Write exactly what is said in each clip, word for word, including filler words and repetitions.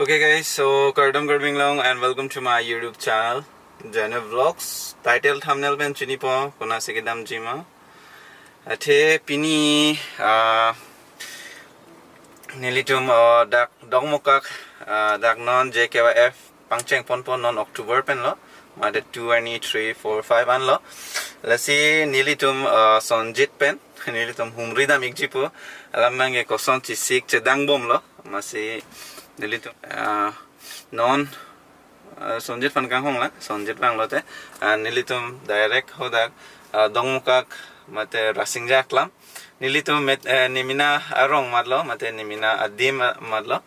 Okay guys, so kardom Karbi Anglong and welcome to my YouTube channel, Jana Vlogs. Title thumbnail pen chinipo, konatsi kedamji ma. Athe pini, ah, nelitum, ah, dak Dongmukak, ah, dak non J K Y F pangcheng ponpo non October pen lo. Mate two ani three, four, five an lo. Lasi nelitum, ah, Sonjit pen, nelitum humri dam ikjipo. Alam abangke koson chesik chedang bomlo. Amatsi nelitum, ah, non, ah, Sonjit aphan kanghong lang, Sonjit vanglote. Ah, nelitum direct hadak, ah, Dongmukak mate Rasingja Aklam. Nelitum met, eh, nemena arong matlo, mate nemena adim, ah, matlo.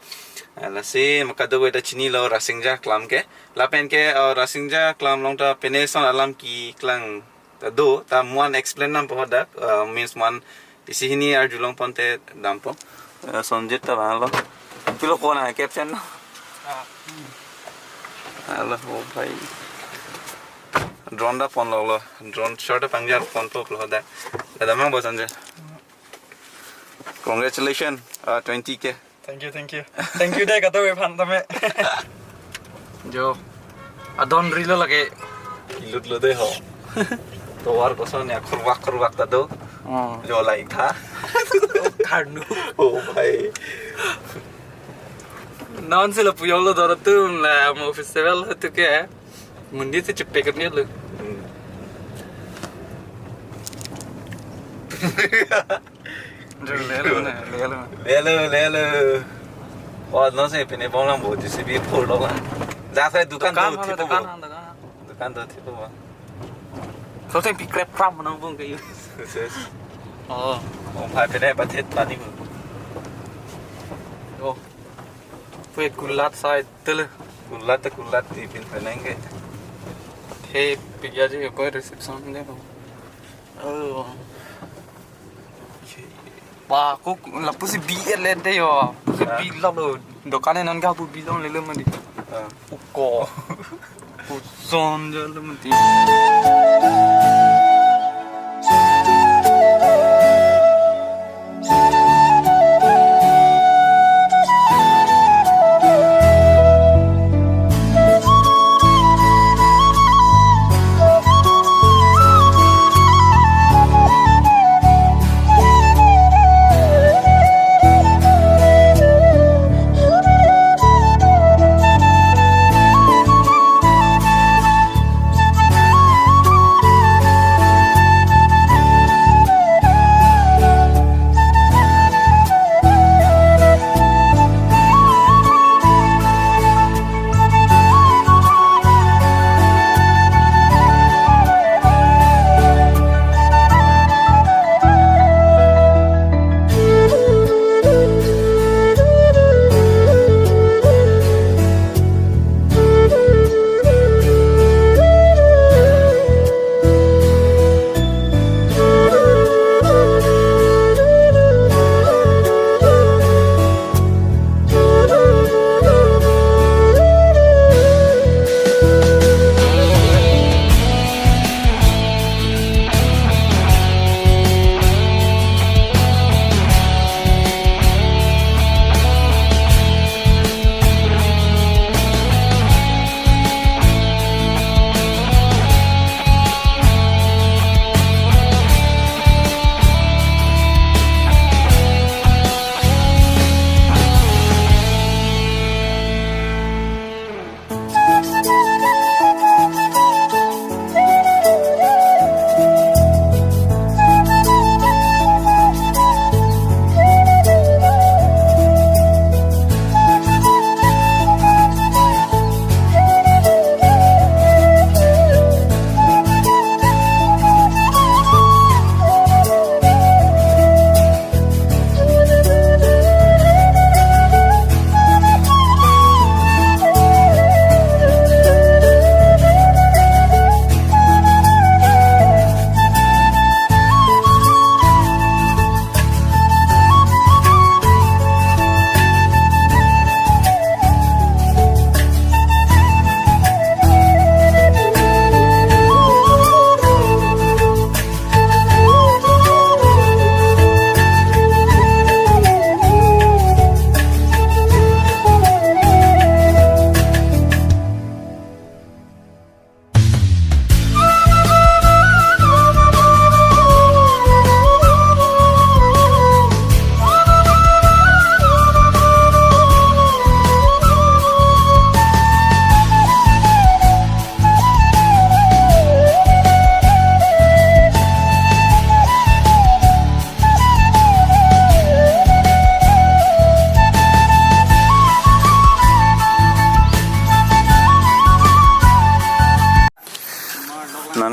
Ah, lasi ma kadokave ta chinilo Rasingja Aklam ke. Lapen ke, ah, Rasingja Aklam along ta pine son alam keklang ta do, ta mo-an explain dampo hadak, ah, means mo-an isi hini arjulong ponte dampo. Eh, Sonjit ta vanglo. Pilo kona caption lo. Ah. Alo, oh bhai. Drone ta ponlo lo. Drone shot ta pangjar ponpo plo hadak. Dada mang bo Sonjit. Congratulations, ah, twenty K. Thank you, thank you. Thank you dei kadokave aphan tame. Jo. Adon rilo lake. Kilut lo dei ho. Tovar koson ya khurwak khurwak ta do. Oh. Jo lai tha. Tharnu. Oh bhai. Non sila puyol lo dor atum la mo festival tu ke. Mundi tu cepek kan lo. Hmm. Lelo na, lelo. Lelo, lelo. Oh, non si pine bom lang bo, J C B phurlo lang. Dak sai dukan Dukan do hang, thipo dukan bo. Hang, dukan hang. Dukan do thipo bo. Kau teng pi krep kram nang bung kayu. Yes, yes. Oh. Oh, bhai pine pathet pani bo. Oh. Pue kulat sai tele. Kulat te kulat di pin peneng ke. He, pigya je ko reception de bo. Oh. Ba, ko lapusi bi et le de yo. Pusi Ha? Bi lo lo. Dokan non ga bu bi long lele mandi. Ha. Uko. Puson je le mandi.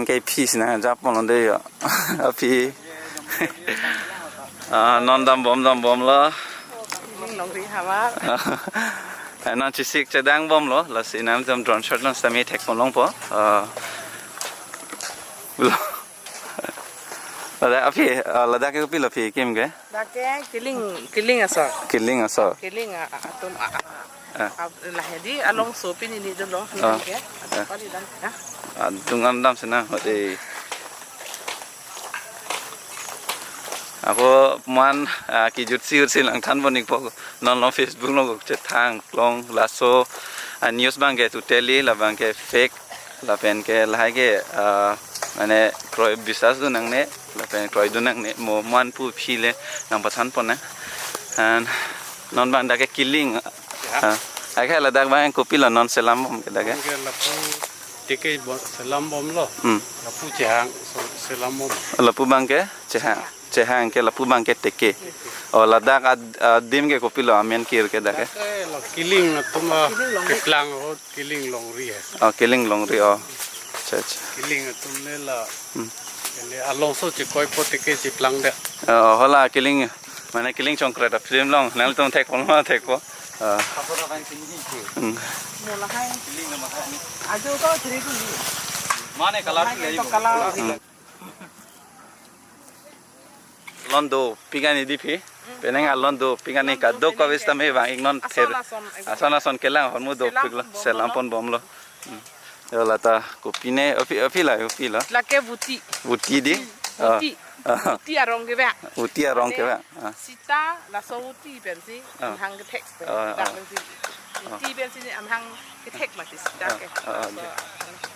Ke phi sina jap pon de yo. Aphi. Ah, non dambom dambomlo. Ning longri hamar. Eh, non chisik chedangbomlo. Lasi nangtum drone shot along sitame thek pon longpo. Ah. Lo. Ladak aphi, ah, ladak ke kopilo aphi kim ke? Dak ke Kiling, Kiling asor. Kiling asor. Kiling a, a, atum a, a, Ah. a, lahedi alongso pini ni dolo. Ah. Ke. Ah. Pali dan, ah. Adung andam sina hode. Ako man, ah, kijutsi jutsi lang than pon ikpo, non along Facebook along chethang long laso, ah, news abang ke totally labang ke fake. Lapen ke lahai ke, ah, mane kroi biswas dun nangne, lapen kroi dun nangne, mo man pu aphi le nangpathan pon nang. And non abang dak ke Kiling. Ya. Ah, ai ke ladak abang kopilo non selambom ke dak ke? Ke lapu teke bo-, selambomlo. Hmm. Lapu chehang, so, selambom. Lapu abang ke chehang. Chehang ke lapu abang ke teke. Oh, ladak ad-, adim ke kopilo amen kir ke dak ke? Dak ke la Kiling atum, ah, Kiling longri. Keplang ahut Kiling longri he. Oh, Kiling longri, oh. Acha, acha. Kiling atum le la. Hmm. Kene alongso chekoi po teke cheplang dak. Oh, hala Kiling. Mane Kiling Chongkret a-film along. Nangtum thek pon ma thek po. Ah. Hmm. Mo lahai. Ajo to thiri tu ni. Mane color lahai thiri to tu. Color. Hmm. Alon dopik ani dei aphi. Penang alon dopik ani kadokave sitame vang-ik non. Ason ther. Ason, ason. Ason ason kelang ahormu dopiklo. Selam pon bomlo. Selam pon bomlo. Hmm. Yo lata kopine, aphi, aphi la, kopilo? Lake Vuti. Vuti dei? Vuti. Ah. Vuti arong kevang. Vuti arong kevang. Mane ah. Sita laso Vuti pensi ah. Amahang kethek. Ah, dak ah. Pensi. Ah. Vuti pensi amahang kethek mati sita ah. Ke. Ah, ah, laso dei.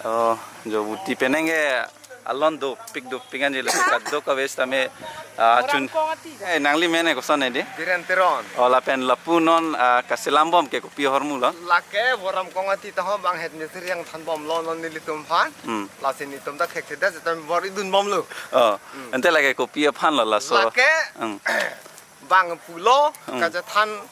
Oh, jo Vuti penang ke alon dopik dopik anji lake kadokave sitame, ah, chun. Voramkong ati. Eh, nangli men ke koson dei? Biren Teron. Oh, lapen lapu non, ah, kaselambom ke kopi ahormulo? Lake Voramkong ati taho bang head mistri nangthanbomlo non nelitum aphan. Hmm. Lasi netum ta thekthedet sitame bor-i dunbomlo. Oh. Hmm. Ante lake kopi aphanlo laso? Lake hmm. Bang pulo hmm. Kachethan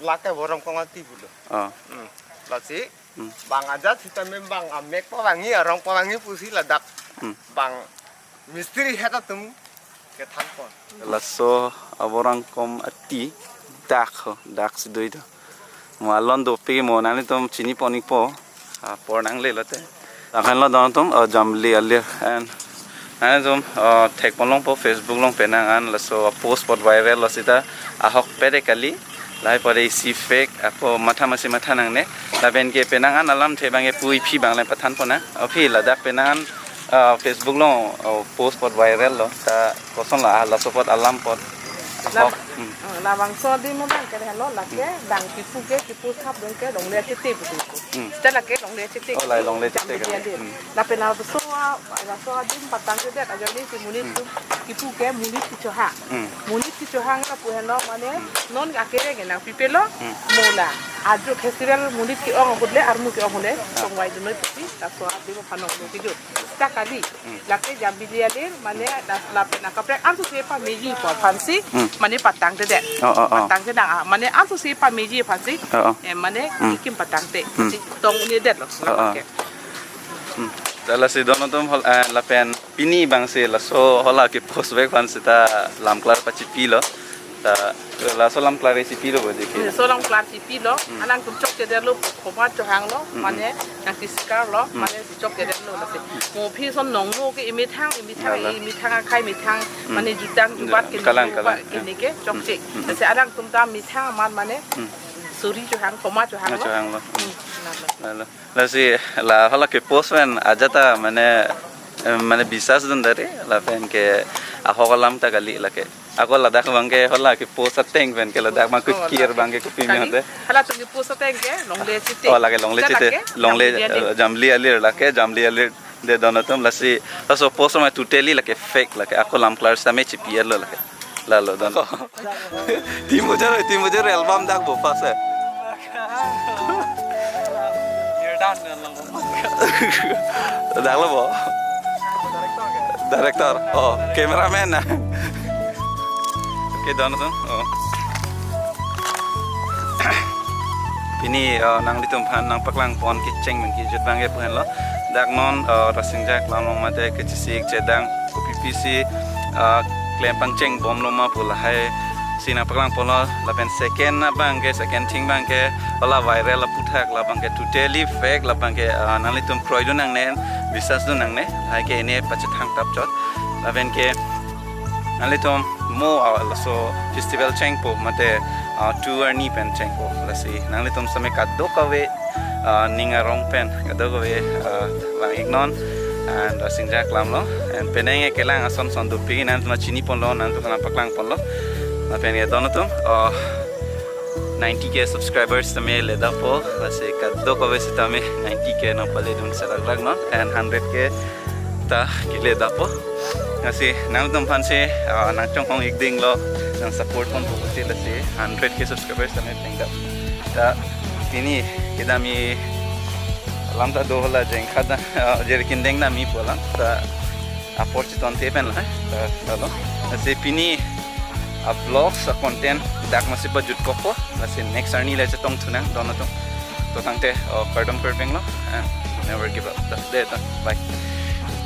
lake Voramkong ati pulo. Oh. Hmm. Lasi Hmm. Bang ajat sitame bang amek pavangji, arong pavangji pusi ladak. Hmm. Bang mistri het atum kethan pon. Laso a-Voramkong ati dak ho, dak si do-i do. Mo alon dopik mo nanglitum chini pon-ikpo. Apor nanglelo te. Lahenlo don atum, oh, Jamli alir and Nangtum, oh, thek pon longpo Facebook along penang an laso post apot viral lo sita ahokpet kali. Lahai apot isi fake ako matha masi matha nangne. Lapen ke penang an alamthe abang ke pu aphi abang le pathan pon nang. Aphi ladak penang an, ah, Facebook along, oh, post apot viral lo. Ta koson la, ah, laso apot alam apot. Lam-, ahok. Hmm. Ah, labangso adim abang ke helo lake, hmm. Bang kipu ke, kipu thap dong ke, longle chete pusi ko. Hmm. Sita lake longle chete. Oh, lai longle chete Jamli ke. Alir. Hmm. Lapen laso a, laso adim patangtedet ajali si monit hmm. Tu kipu ke monit kechohang. Hmm. Monit kechohang lapu henlo mane hmm. Non akereng ke nangpipelo hmm. Mo la. Ajo festival monit ke-ong ahut le armu ke-ong ahut le ah. Songvai dunoi pusi laso adim aphan onglo kejut. Sita kali. Hmm. Lake Jamli alir, mane das lapen akaprek ansu si pameji pu aphansi, hmm. Mane patangtedet. Oh, oh, oh. Patangtedet, ah, mane ansu si pameji aphansi, oh, oh. Eh, mane hmm. Ikim patangte, hmm. Si tongnedet lo, oh, oh. Lake. Hmm. Dak lasi don atum hol, eh, lapen pini abang si laso hala kepost vek aphan sita lamklar pachipilo. Ta, laso lamklar isi pilo bo dei ke. Hmm, laso lamklar si pilo, hmm. Alangtum chokchedetlo, khoma chohanglo, hmm. Mane, nangkesikar lo, hmm. Mane si chokchedetlo, lasi. Mo aphi ason nongno ke imethang, imethang, ya, la. Imethang akhei, imethang, hmm. Mane jutang, ju-, jubat ke kalang, nongno kalang. Ba, ya. Kene ke, hmm. Chokche. Hmm. Lasi alangtum ta methang amat mane, hmm. Suri chohang, khoma chohanglo. Chohanglo. Hmm, nalo. Nalo. Lasi, la, hala kepost pen, ajat ta, mane, em, mane biswas dun dari, lapen ke, ahok alam ta kali lake. Ako ladak abang ke hala kepost ateng pen ke ladak abang ke oh, kir lake. Abang ke kopi kali, mihot te. Halatum kepost ateng ke longle chete. Oh, lake longle chete. Lake longle, Jamli alir. Eh, Jamli alir lake, Jamli alir de don atum lasi. Laso post ma totally lake fake lake. Ako lamklar sitame chipi-etlo lake. Lalo don. Team Ujhar, Team Ujhar album dak bo pas eh. Dak lo bo. Director. Oh, cameraman na. Oke, don atum. Oh. Pini, uh, nanglitum aphan nangpaklang pon kecheng pen kejut abangke pu henlo. Dak non, uh, Rasinja Aklam along mate kechesik chedang kopi pisi, uh, klem pangcheng bomlo ma pu lahai si nangpaklang ponlo. Lapen second abangke, second thing abangke, hala viral aphuthak labangke totally fake, labangke, uh, nanglitum kroidun nangne, biswas dun nangne, lahai ke ene pachethang tap chot. Lapenke nanglitum mo, ah, laso festival chengpo mate, ah, tour arni pen chengpo, lasi nanglitum sitame kadokave, ah, ning arong pen kadokave, ah, vang-iknon, and, ah, Rasinja Aklam lo, and penang kelang ason son dopik, nanglitum chini ponlo, nanglitum aphan nangpaklang ponlo. Lapen ya don atum, ah, ninety K subscribers tame ledappo, lasi kadokave sitame ninety K nangpaledun serak lak non, and hundred K ta keledappo. Lasi nanglitum aphan si, ah, nangchonghong-ik dinglo, nangsupport ponpo pusi, lasi hundred K subscribers tame pengdap. Ta pini kedam-i alam ta do, hala jengkha da, ah, jerkin deng dam-i pu alam ta apor chiton te pen la, ta, ta lo. Lasi pini a vlogs a content dak masi pajut kokpo, lasi next arni le chetongthu nang don atum. To tangte, oh, kardom kardeng lo, and never give up. Ta, de, ta, bye.